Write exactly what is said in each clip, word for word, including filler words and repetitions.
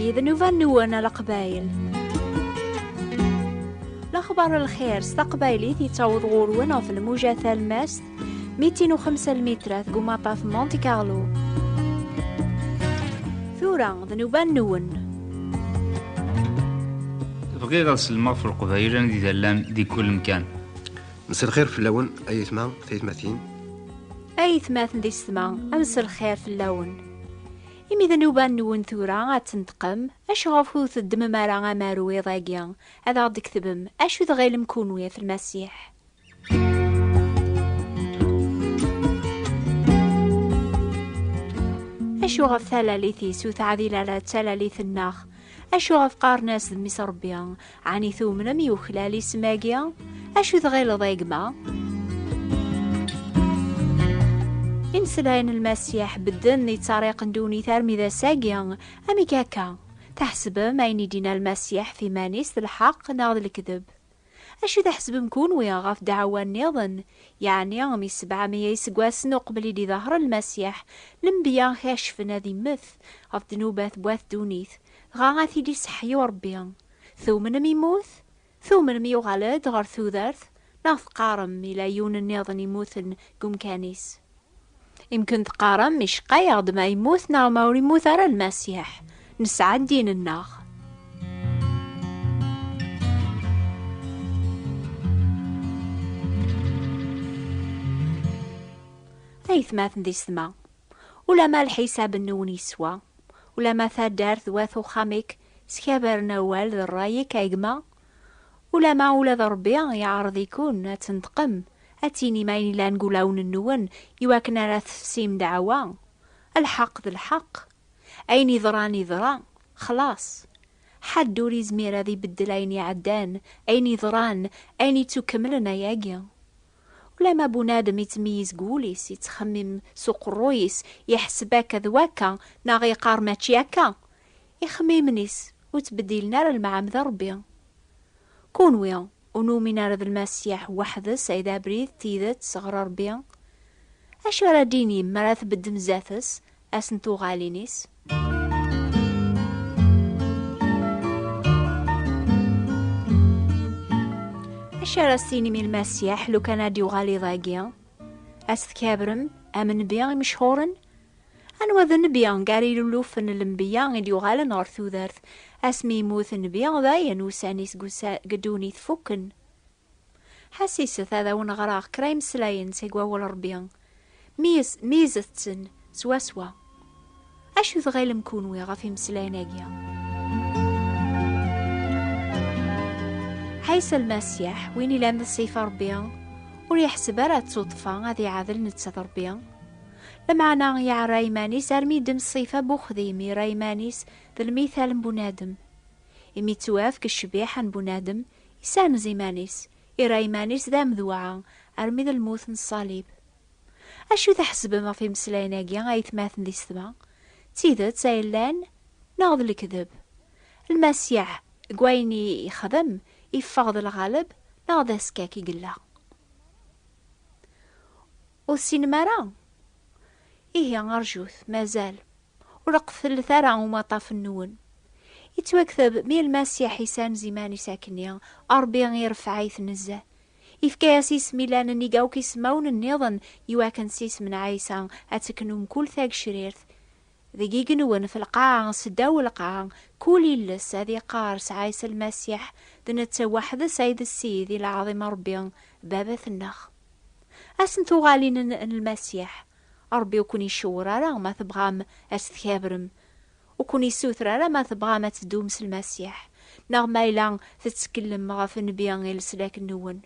D nnuba-nwen a Leqbayel. Lexbar n lxir s taqbaylit yettaweḍ ɣur-wen ɣef lmuja talmast mitin u xemsa lmitrat deg umaṭṭaf Monte Carlo. Tura d nnuba-nwen. Bɣiɣ ad sellmeɣ ɣef Leqbayel anida llan di kul mkan. Mselxir fell-awen, ay aytma, taytmatin. Ay aytmaten d yessetma, a mselxir fell-awen. Imi d nnuba-nwen tura ad tenṭqem, acu ɣef ur teddmem ara amaru iḍ-agi, ad aɣ-d-tketbem acu tɣilem kunwi ɣef Lmasiḥ? Acu ɣef talalit-is ur teɛdil ara d talalit-nneɣ? Acu ɣef qqaren-as d mmi-s Ṛebbi? Ɛni tumnem yuklal isem-agi? Acu tɣileḍ a gma? Imeslayen n Lmasiḥ bedden, yettariqen ddunit armi d ass-agi. Amek akka? Tḥesbem ayen i d-yenna Lmasiḥ f iman-is d lḥeqq neɣ d lekdeb? Acu tḥesbem kunwi ɣef ddeɛwa nniḍen? Yeɛni, mi sebɛemya iseggasen uqbel i d-iḍher Lmasiḥ, lenbiya kacfen ad immet ɣef ddnubat n wat ddunit, dɣa ad t-id-iseḥyu Ṛebbi. Tumnem immut? Tumnem yuɣal-d ɣer tudert? Neɣ teqqarem ila yiwen nniḍen immuten deg umkan-is? Imken teqqarem, icqa-yaɣ-d ma yemmut neɣ ma ur immut ara Lmasiḥ, nesɛa ddin-nneɣ. Aytmaten d yessetma, ulama lḥisab-nwen yeswa, ulama taddart d wat uxxam-ik skabaren awal d ṛṛay-ik a gma, ulama ula d Ṛebbi yeɛreḍ-iken ad tneṭqem, ad tinim ayen ilan deg ulawen-nwen iwakken ara tefsim ddeɛwa. Lḥeqq d lḥeqq. Ayen iḍran iḍra, xlaṣ. Ḥedd ur izmir ad ibeddel ayen iɛeddan, ayen iḍran, ayen ittukemmlen ayagi. Ulama bunadem ittmeyyiz deg wul-is, ittxemmim s uqerruy-is, iḥseb akka d wakka, neɣ iqqar mačči akka, ixemmimen-is ur ttbeddilen ara lmeɛmeda Ṛebbi. Kunwi ur numin ara d Lmasiḥ weḥd-s ay d abrid, d tidet ɣer Ṛebbi? Acu ara d-inim mi ara tbeddem zdat-s ass n tuɣalin-is? Acu ara s-tinim i Lmasiḥ lukan ad d-yuɣal iḍ-agi? Ad s-tkabrem am nnbi imechuren? Anwa d nnbi gar ilulufen n lenbiya i d-yuɣalen ɣer tudert? Asmi yemmut nnbi, dayen ussan-is deg usa-, deg ddunit fukken. Ḥassiset ad awen-ɣreɣ kra imeslayen seg wawal Ṛebbi. Meyez-, meyzet-ten swaswa. Acu tɣilem kunwi ɣef imeslayen-agi? Ɛisa Lmasiḥ, win ilan d ṣṣifa Ṛebbi, ur yeḥseb ara d tuṭṭfa ad iɛadel netta d Ṛebbi. Lameɛna yeɛra iman-is armi yeddem ṣṣifa n uxdim, yerra iman-is d lmital n bunadem. Imi yettwafk ccbiḥa n bunadem, isanez iman-is, irra iman-is d amedwaɛ, armi d lmut n ṣṣalib. Acu tḥesbem ɣef imeslayen-agi, aytmaten d yessetma? D tidet ay llan, neɣ d lekdeb? Lmasiḥ, deg wayen i yexdem, iffeɣ d lɣaleb, neɣ d askak i yella? Ur tessinem ara? Ihi, rjut, mazal. Ur qefflet ara umaṭṭaf-nwen. Yettwakteb, mi Lmasiḥ isanez iman-is akkenni, Ṛebbi irfeɛ-it nezzeh. Ifka-yas isem ilan nnig akk ismawen nniḍen, iwakken s isem n Ɛisa ad teknu mkul tagecrirt. Deg igenwen, f lqaɛa, seddaw lqaɛa, kul iles ad iqqar s Ɛisa Lmasiḥ, d netta weḥd-s ay d Ssid i lɛaḍima Ṛebbi, Baba-tneɣ. Ass n tuɣalin n, n Lmasiḥ, Ṛebbi ur ken-icewwer ara ma tebɣam ad s-tkabrem. Ur ken-issuter ara ma tebɣam ad teddum s Lmasiḥ, neɣ ma yella tettkellem ɣef nnbi i leslak-nwen.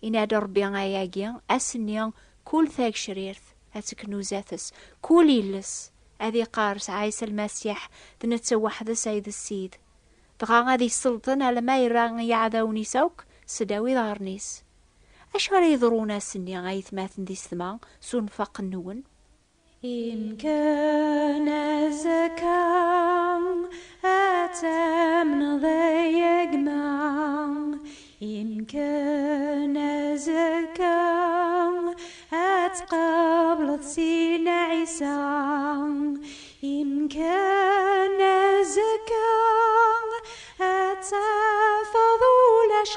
Inna-d Ṛebbi ayagi, ass-nni, kul tagecrirt ad teknu zdat-s, kul iles ad iqqar s Ɛisa Lmasiḥ, d netta weḥd-s ay d Ssid. Dɣa ad isselṭen alamma yerra iɛdawen-is akk seddaw iḍarren-is. Acu ara yeḍrun ass-nni, aytmaten d yessetma, s unfaq-nwen? Imken azekka ad tamneḍ ay agma, imken azekka ad tqableḍ Sidna Ɛisa, imken azekka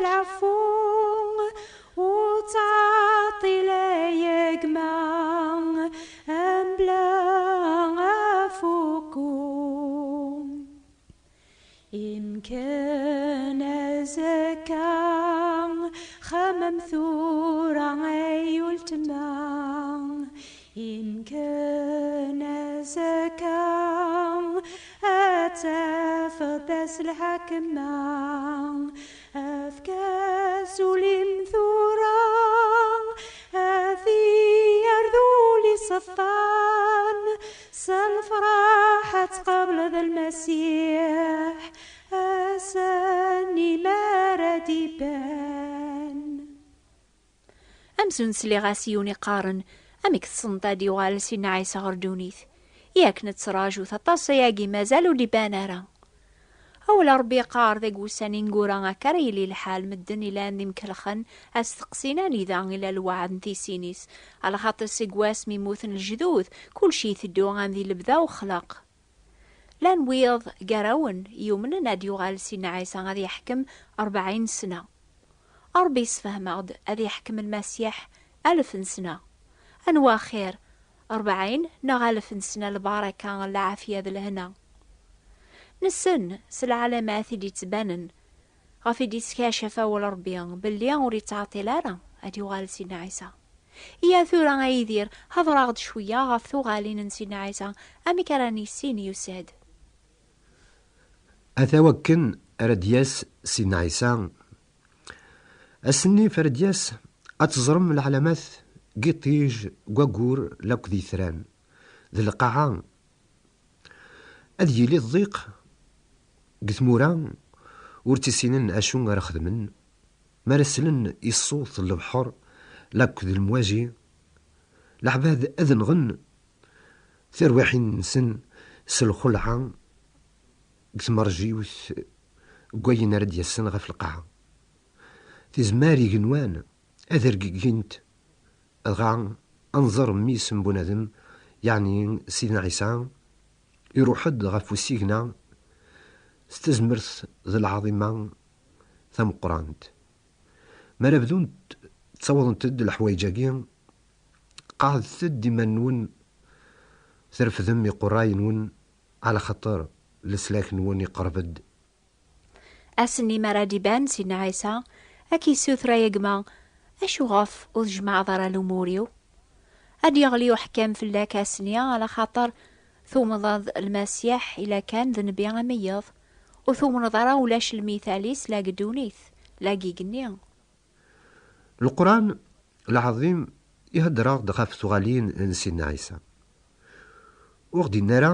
Lɛfu ur ttɛeṭṭil ay gma, mebla afukku. Imken azekka, xemmem tura ay ultma. Imken azekka ad tafeḍ d ass lḥakma. Efk-as ul-im tura, ad t-yerr d ul iseṭṭan. S lefraḥ ad tqableḍ Lmasiḥ, ass-nni mi ara d-iban. Amzun sliɣ-as i yiwen iqqaren: "Amek tessneḍ ad yuɣal Sidna Ɛisa ɣer ddunit? Yak nettraǧu-t aṭas ayagi, mazal ur d-iban ara." Awal Ṛebbi yeqqar deg wussan ineggura akka ara yili lḥal, medden ilan d imkelxen, ad steqsin anida ila lweɛd n tisin-is, alaxaṭer seg wasmi mmuten lejdud, kulci iteddu am di lebda uxlaq. Llan wiyaḍ gar-awen yumnen ad yuɣal Sidna Ɛisa ad yeḥkem rebɛin sna. Ṛebbi yessefhem-aɣ-d ad yeḥkem Lmasiḥ alef n sna. Anwa axir, rebɛin neɣ alef n sna lbaraka, lɛafya d lehna? Nessen s lɛalamat i d-yettbanen, ɣef i d-yeskaccef awal Ṛebbi, belli ur yettɛeṭṭil ara ad yuɣal Sidna Ɛisa. Iya tura, a Yidir, hedṛ-aɣ-d cwiya ɣef tuɣalin n Sidna Ɛisa, amek ara nissin yusa-d. Ata wakken ara d-yas Sidna Ɛisa. Ass-nni f ara d-yas, ad teẓrem leɛlamat n yiṭij, n waggur, lakk d yitran, d lqaɛa. Ad yili ḍḍiq deg tmura, ur ttissinen acu ara xedmen. Mi ara slen i ṣṣut n lebḥer lakk d lemwaji, leɛbad ad nɣen tirwiḥin-nsen s lxelɛa deg tmerjiwt n wayen ara d-yasen ɣef lqaɛa. Tizmar igenwan ad rgigint, dɣa ad nẓer mmi-s n bunadem, yeɛni Sidna Ɛisa, iruḥ-d ɣef usigna s tazmert d lɛaḍima tameqqrant. Mi ara bdunt ttawḍent-d leḥwayeǧ-agi, qeɛdet-d iman-nwen, trefdem iqerray-nwen, ɛla xaṭer leslak-nwen iqerreb-d. Ass-nni mi ara d-iban Sidna Ɛisa, ad k-issuter ay gma: "Acu ɣef ur tjemɛeḍ ara lumur-iw?" Ad d-yeɣli uḥkam fell-ak ass-nni, ala xaṭer tumneḍ Lmasiḥ ila kan d nnbi ameyyez, ur tumneḍ ara ulac lmital-is la deg ddunit, la deg igenni. Leqran lɛaḍim ihedder-aɣ-d ɣef tuɣalin n Sidna Ɛisa. Ur ɣ-d-yenni ara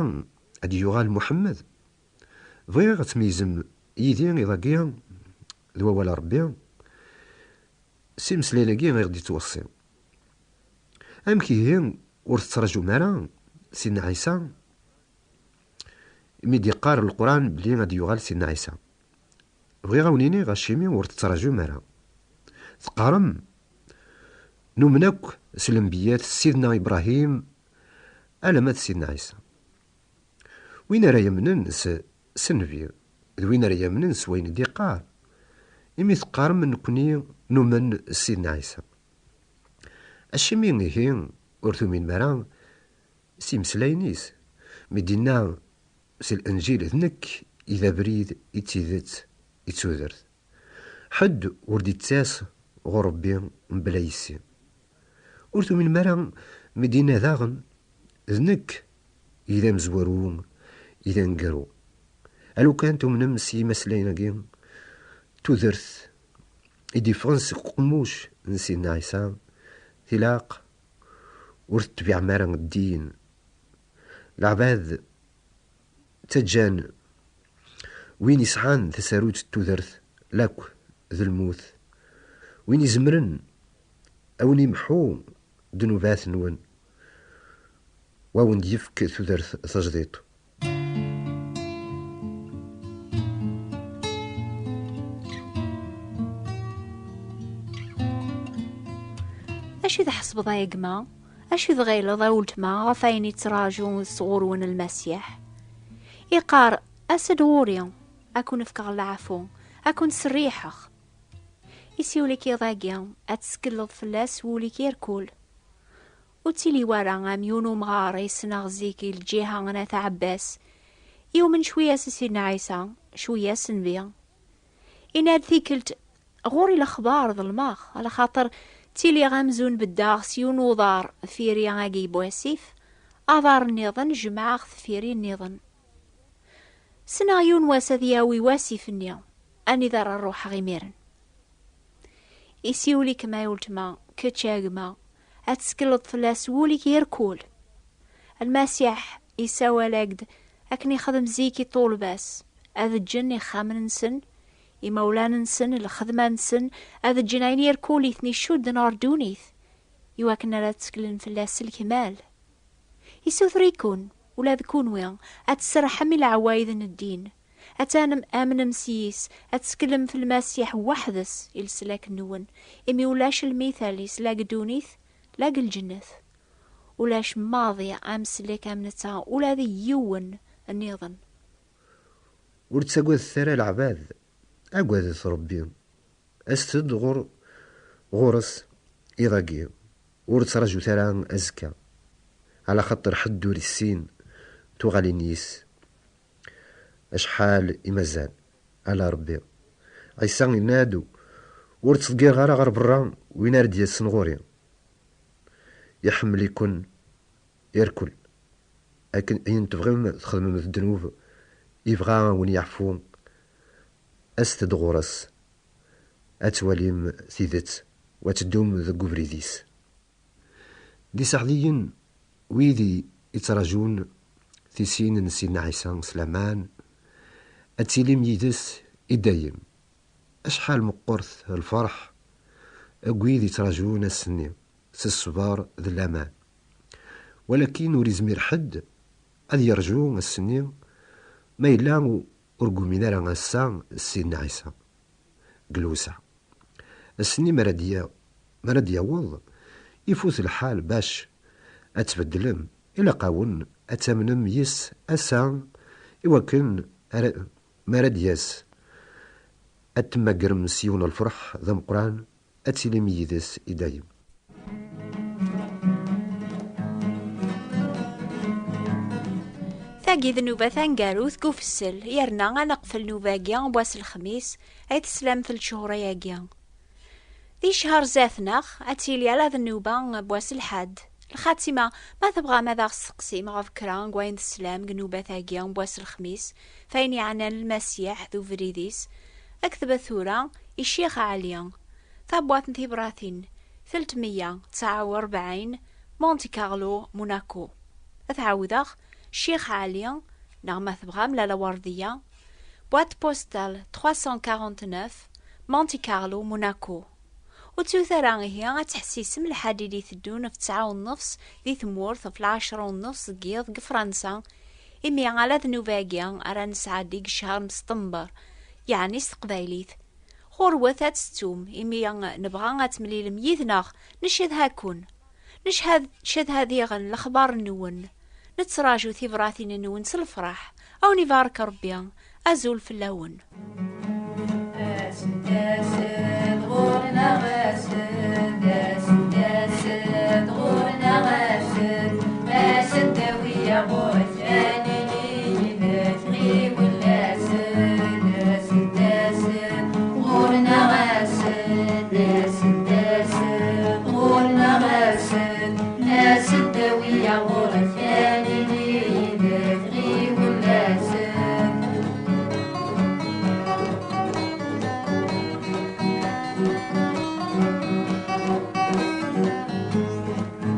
ad d-yuɣal Muḥemmed. Bɣiɣ ad tmeyyzem yid-i iḍ-agi d wawal n Ṛebbi s imeslayen-agi i ɣ-d-yettweṣṣi. Amek ihi ur tettraǧum ara Sidna Ɛisa? Mi d-yeqqar Leqran belli ad d-yuɣal Sidna Ɛisa, bɣiɣ a wen-iniɣ acimi ur tettraǧum ara. Teqqarem: "Numen akk s lenbiyyat, s Sidna Ibṛahim alamma d Sidna Ɛisa." Win ara yamnen s, s nnbi, d win ara yamnen s wayen i d-iqqar, imi teqqarem: "Nekkni numen s Sidna Ɛisa." Acimi ihi ur tuminem ara s imeslayen-is, mi d-inna s Lenǧil: "D nekk i d abrid, i d tidet, i d tudert. Ḥedd ur d-ittas ɣur Ṛebbi mebla yessi." Ur tuminem ara mi d-inna daɣen: "D nekk i d amezwaru, i d aneggaru." A lukan tumnem s yimeslayen-agi, tudert i d-iffɣen seg uqemmuc n Sidna Ɛisa, tilaq ur tetbiɛem ara ddin. Leɛbad ttaǧǧan win isɛan tasarut n tudert lakk d lmut, win izemren a wen-imḥu ddnubat-nwen, wa wen-d-yefk tudert tajdiṭ. Acu i tḥesbeḍ, a gma? Acu i tɣileḍ, a weltma, ɣef ayen i ttraǧu sɣur-wen Lmasiḥ? Iqqar: "As-d ɣur-i, ad ken-fkeɣ leɛfu, ad ken-serriḥeɣ." Isiwel-ik iḍ-agi, ad tettkelled fell-as wul-ik irkul. Ur ttili wara am yiwen umɣar i ssneɣ zik i lǧiha n At Ɛebbas. Yumen cwiya s Sidna Ɛisa, cwiya s nnbi. Inna-d tikkelt, ɣur-i lexbar ḍelmeɣ, ala xaṭer ttiliɣ amzun beddaɣ s yiwen uḍar deffir-i agi n wasif, aḍar nniḍen jemɛeɣ-t deffir-i nniḍen. Ssneɣ yiwen wass ad yawi wasif-nni, anida ara ruḥeɣ imiren. Isiwel-ikem ay weltma, kečč a gma, ad tettkelled fell-as wul-ik irkul. Lmasiḥ isawal-ak-d akken ixdem zik i ṭṭulba-s, ad ǧǧen ixxamen-nsen, imawlan-nsen, lxedma-nsen, ad ǧǧen ayen irkul i ten-icudden ɣer ddunit, iwakken ara tteklen fell-as s lekmal. Isuter-iken, ula d kunwi, ad tserrḥem i leɛwayed n ddin, ad tamnem s yis, ad tetteklem f Lmasiḥ weḥd-s i leslak-nwen, imi ulac lmital-is la deg ddunit, la deg lǧennet. Ulac maḍi amsellek am netta ula d yiwen nniḍen. Ur ttagadet ara leɛbad, agadet Rebbi. Aset-d ɣur, ɣur-s iḍ-agi, ur ttraǧut ara azekka, ɛla xaṭer ḥedd ur issin tuɣalin-is. Acḥal i mazal, ala Rebbi. Ɛisa yenna-d, ur ttḍeggireɣ ara ɣer berra win ara d-yasen ɣur-i. Iḥemmel-iken irkel. Akken, ayen tebɣim txedmem d ddnub, ibɣa a wen-yeɛfu. Aset-d ɣur-s, ad twalim tidet, u ad teddum deg ubrid-is. D iseɛdiyen wid i, ittraǧun tisin n Sidna Ɛisa s laman, ad tilim yid-s i dayem. Acḥal meqqret lferḥ deg wid ittraǧun ass-nni s ṣṣber d laman. Walakin ur izmir ḥedd ad yerǧu ass-nni ma yella u-, ur gumin ara ass-a s Sidna Ɛisa deg lewseɛ. Ass-nni mi ara d-ya-, mi ara d-yaweḍ, ifut lḥal bac ad tbeddlem. Ilaq-awen ad tamnem yis ass-a iwakken ara, mi ara d-yas, ad temmagrem s yiwen n lferḥ d ameqqran, ad tilim yid-s i dayem. Tagi d nnuba taneggarut deg ufessel, yerna ad neqfel nnuba-agi n wass lexmis, ay teslamt lčhur-agi. Di ccher zdat-neɣ, ad tili ala d nnuba n wass lḥad. Lxatima, ma tebɣam ad aɣ-testeqsim ɣef kra n wayen teslam deg nnubat-agi n wass lexmis, f ayen yeɛnan Lmasiḥ d ubrid-is, ktbet tura i Ccix Ɛli, tabwaṭ n tibratin, telt meyya tesɛa u rebɛin, Monte Carlo, Monaco. Ad ɛawdeɣ, Ccix Ɛli, neɣ ma tebɣam Lalla Werdiya, boîte postale trois cent quarante-neuf, Monte Carlo, Monaco. Ur ttut ara ihi ad tḥessisem lḥadid iteddun ɣef tesɛa u nnefs di tmurt, ɣef lɛecra u nnefs deg yiḍ deg Fransa, imi ala d nnuba-agi ara nesɛeddi deg ccher n Sṭember, yeɛni s teqbaylit. Ɣurwet ad tettum, imi nebɣa ad temlilem yid-neɣ, ncedha-ken. Ncedha, ncedha diɣen lexbar-nwen. Nettraǧu tibratin-nwen s lefraḥ. A wen-ibarek Rebbi. Azul fell-awen. Aset-d, aset-d ɣur-neɣ, aset-d, aset-d, aset-d ɣur-neɣ, aset-d, aset-d, awi-yaɣ ɣur-k, ad nili yid-k, ɣiwel, aset-d, aset-d, aset-d ɣur-neɣ, aset-d, aset-d, aset-d ɣur-neɣ, aset-d, aset-d, awi-yaɣ ɣur-k, ad nili yid-k, ɣiwel, aset-d.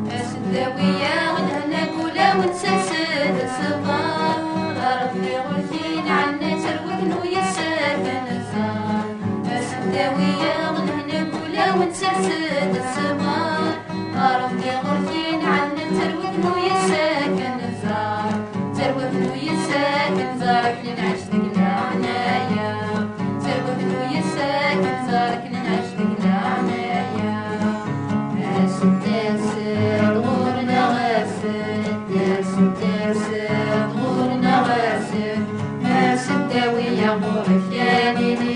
Aset-d, awi-yaɣ lehna deg wulawen, sers-d ṣṣber. Rebbi ɣur-k i nɛenna, terwet n uyes ad k-nẓer. Aset-d, awi-yaɣ lehna deg wulawen, sers-d ṣṣber. Rebbi ɣur-k i nɛenna, terwet n uyes ad k-nẓer. Terwet n uyes ad k-nẓer, akken nɛic deg leɛnaya. Terwet n uyes ad k-nẓer, akken nɛic deg leɛnaya. Aset-d, aset-d ɣur-neɣ, aset-d, aset-d, aset-d ɣur-neɣ, aset-d, aset-d, awi-yaɣ ɣur-k, ad nili